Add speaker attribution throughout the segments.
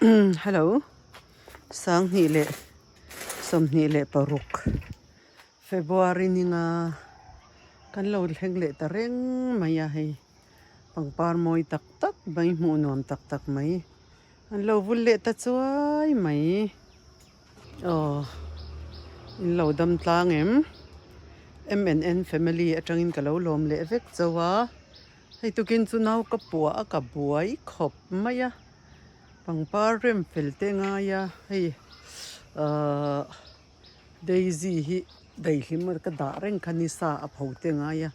Speaker 1: Hello 2026 February ninga kan lo thleng leh ta reng mai a hei pangpar mawi tak tak mai hmuh nuam tak tak mai an lo vul leh ta chuai mai aw in lo dam tlang em M and N family atangin ka lo lawm leh vek chauh a hei tukin chu nau ka puah a ka buai khawp mai a. Pangpar rem fel te ngai a hei ahh daisy hi daihlim a ka dah reng kha nisa a pho te ngai a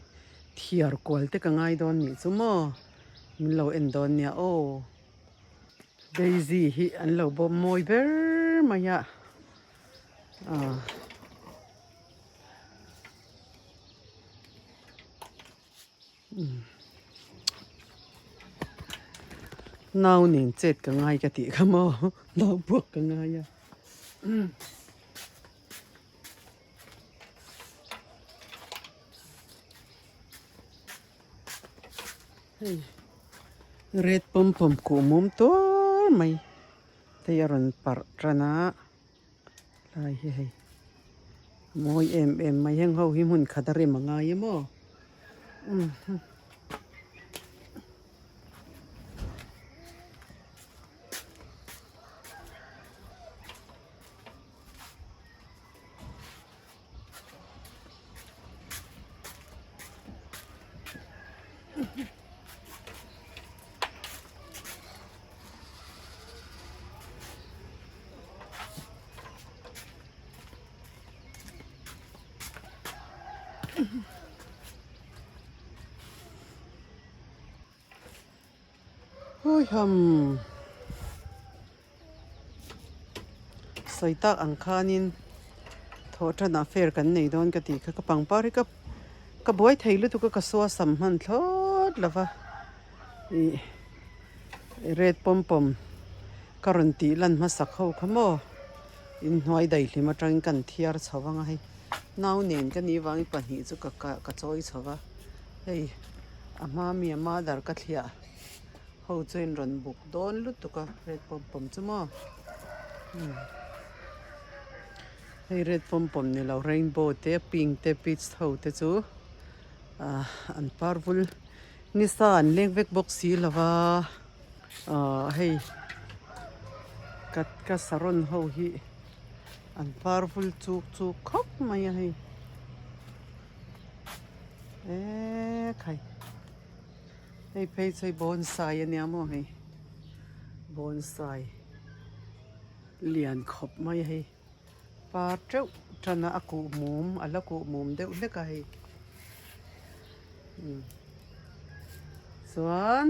Speaker 1: thiar kual te ka ngai dawn nih chu maw min lo en dawn nia aw daisy hi an lo bawm mawi ber mai a ahh. Nau nen chet ka ngai ka tih kha maw nau buak ka ngai a hei red pawm pawm kuh mum tuar mai hei a rawn parh tan a. Tlai hi hei mawi em em mai heng ho hi hmun khat a rem a ngai em aw umm. Huiham sawi tak ang khanin thawh tanah fair kan nei dawn ka tih kha ka pangpar hi ka ka buai thei lutuk a ka sua sam hman thlawt lo va ih red pawm pawm ka rawn tih lan hmasak ho kha maw inhnuai daihlim atangin kan thiar chho vang a hei nau nen ka nih vangin pahnih chu ka ka chawi chho va hei a hma mi a mother ka thliah ho chu in rawn buk dawn lutuk a red pawm pawm chu maw hei red pawm pawm ni lo rainbow te pink te peach ho te chu ah an par vul nisa an leng vek bawk si lo va ah hei ka ka saron ho hi an par vul chuk chuk khawp mai a hei eee khai. Hei phei chu hei bonsai a nia maw hei bonsai lian khawp mai a hei par teuh tan a a kuh mum a la kuh mum deuh hlek a hei umm chuan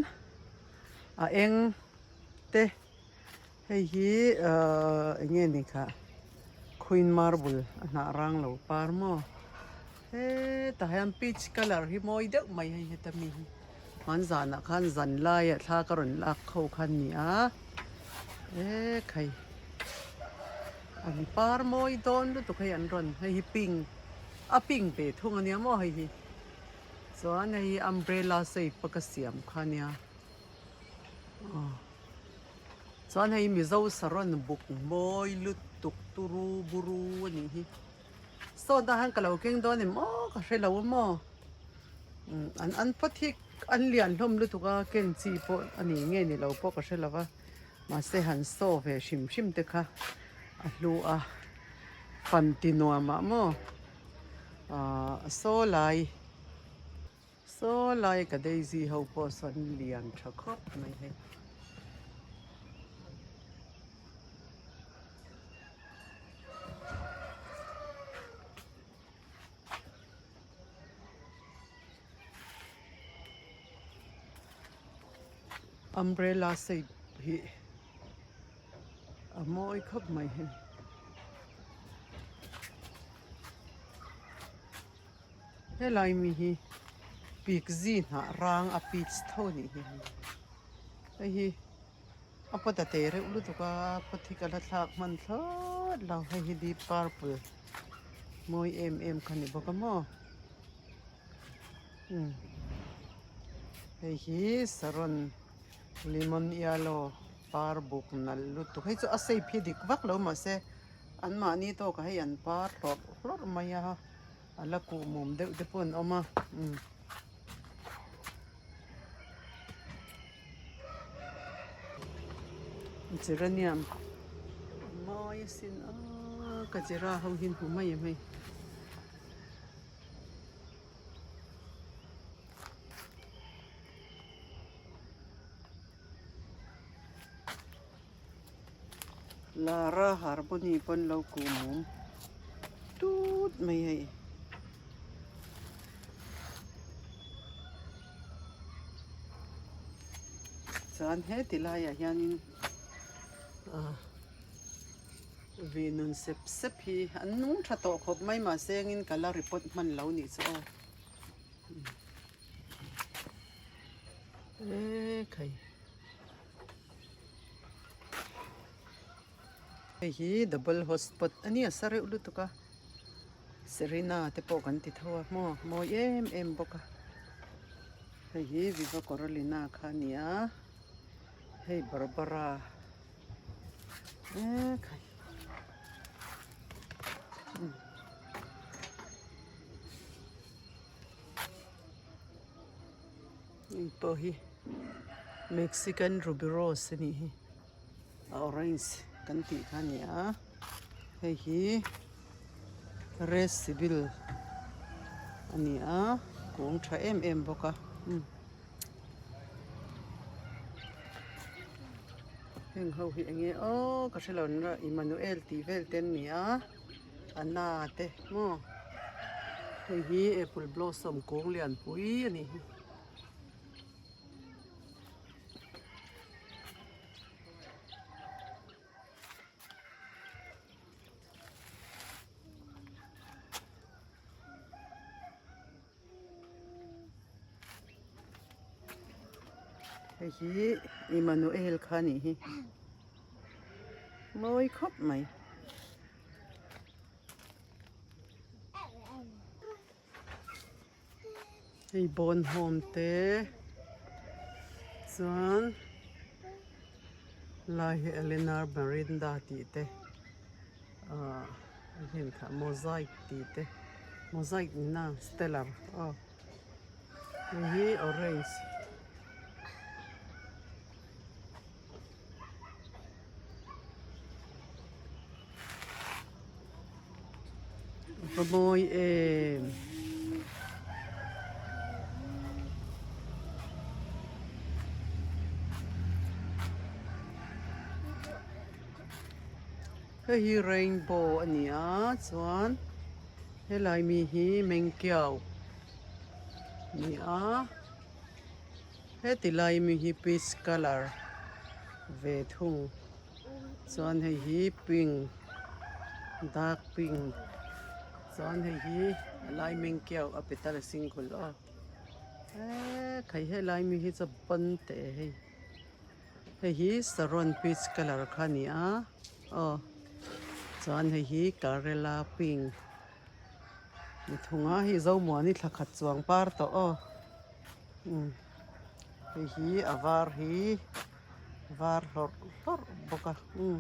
Speaker 1: a eng te hei hi ahh eng nge ni kha queen marble a hnah rang lo par maw. Hetah hian peach colour hi mawi deuh mai hei heta mi hi hman zanah khan zan laiah thla ka rawn lak ho kha a ni a e khai an par mawi dawn lutuk hei an rawn hei hi pink a pink ve thung a nia maw hei hi chuan hei hi umbrella shape a ka siam kha a nia aw chuan hei mizo saron buk mawi lutuk turu buru a nih hi. Saw dah hian ka lo keng dawn em aw ka hre lo a maw umm an an phawt hi an lian hlawm lutuk a ken chi pawh a ni nge ni lo pawh ka hre lo va mahse han saw ve hrim hrim te kha a hlu a fan ti nuam ah maw ahh saw lai saw lai ka daisy ho pawh sawn lian tha khawp mai hei. Umbrella shape hi a mawi khawp mai hei. Helai mi hi pik zi hnah rang a peach tho a nih hi hei hi. A pot a te reuh lutuk a pot hi ka la thlak hman thlawt lo hei hi deep purple mawi em em kha ni bawk a maw umm hei hi saron lemon yellow. par buk nalh lutuk hei chu a shape hi dik vak lo mahse anmahni tawkah hei an par hlawrh hlawrh mai a a la kuh mum deuh te pawh an awm a umm. Geranium mawi asin a ka gera ho hi hmu mai em hei. Lara harmony pawn lo kuh mum tut mai hei. Chuan heti laiah hianin ah Ve nun sep sep hi an nung tha tawh khawp mai mahse engin ka la report hman lo nih chu aw. E khai. Hei hi double hotspot a nia sa reuh lutuk a Serena te pawh kan ti tho a maw mawi em em bawk a hei hi Viva Coralina kha a ni a hei Barbara. Hei pawh hi Mexican ruby rose a nih hi a orange kan tih kha a ni a hei hi red civil a ni a kung tha em em bawk a. Heng ho hi eng nge aw ka hrelo nula Emmanuel tih vel te an ni a Anna te maw hei hi apple blossom kung lian pui a nih hi. Hei hi Emmanuel kha a nih hi mawi khawp mai. Hei bawnhawm te chuan lai hi Eleanor Marinda tih te ahh a hnim kha mosaic tih te mosaic ni na stellar aw hei hi orange. A mawi em. Hei hi rainbow a ni a chuan helai mi hi mengkiau a ni a. Heti lai mi hi peach colour ve thung chuan hei hi pink dark pink chuan hei hi a lai meng kiau a petal a single aw eee khai helai mi hi chu ban teh e hei hei hi saron peach colour kha a ni a aw chuan hei hi karela pink. Ni thunga hei Zomuani thla khat chuang par tawh aw umm hei hi a var hi var hlawrh hlawrh bawk a umm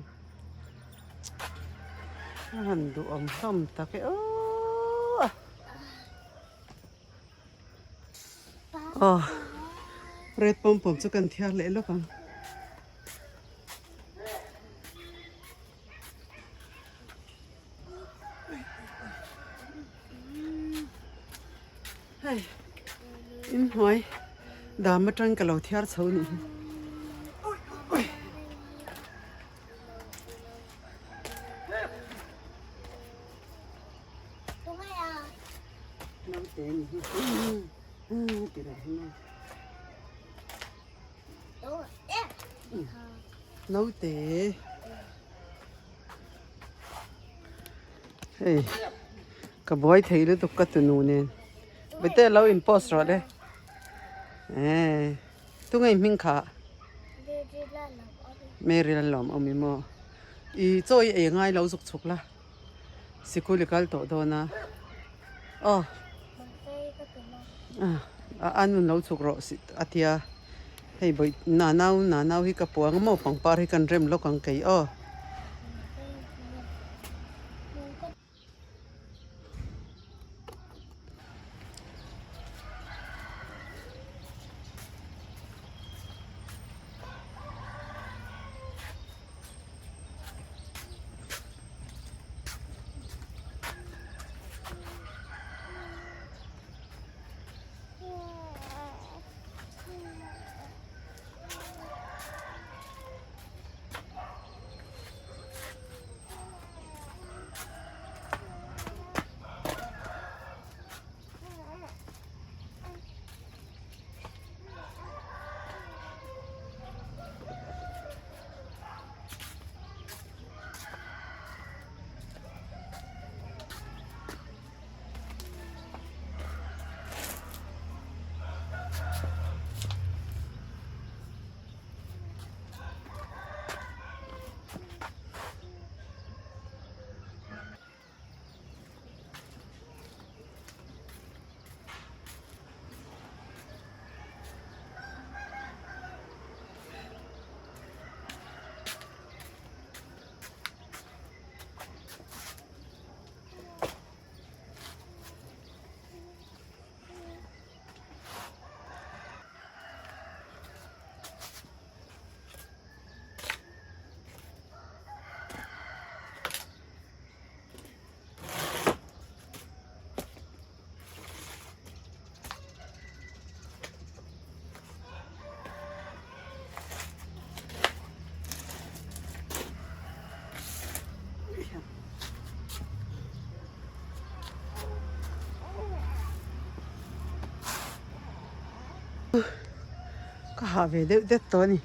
Speaker 1: a han duhawm hlawm tak e aww aw red pawm pawm chu kan thiar leh lawk ang. Hei inhnuai dam atang ka lo thiar chho nih hi. Naute ni hi. Naute. Hei ka buai thei lutuk ka tunu nen bete lo in post rawh le eh tunge i hming kha Mary Lalawm awm i maw i chaw i ei ngai lo zuk chhuk la sikul i kal tawh dawn a aw a a nun lo chhuk rawh a tia. Hei bawih nanau nanau hi ka puang a maw pangpar hi kan rem lawk ang kei aw. Ka hah ve deuh det tawh a ni.